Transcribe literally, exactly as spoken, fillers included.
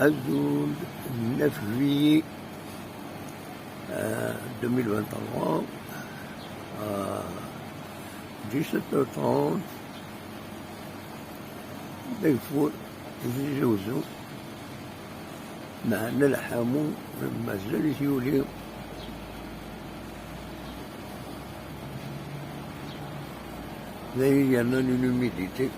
Azul, neuf juillet euh, deux mille vingt-trois, à dix-sept heures trente, Bigfoot, Tizi Uzzu, meɛna lḥamu mazal-it yuli. D ayen yernan une humidité.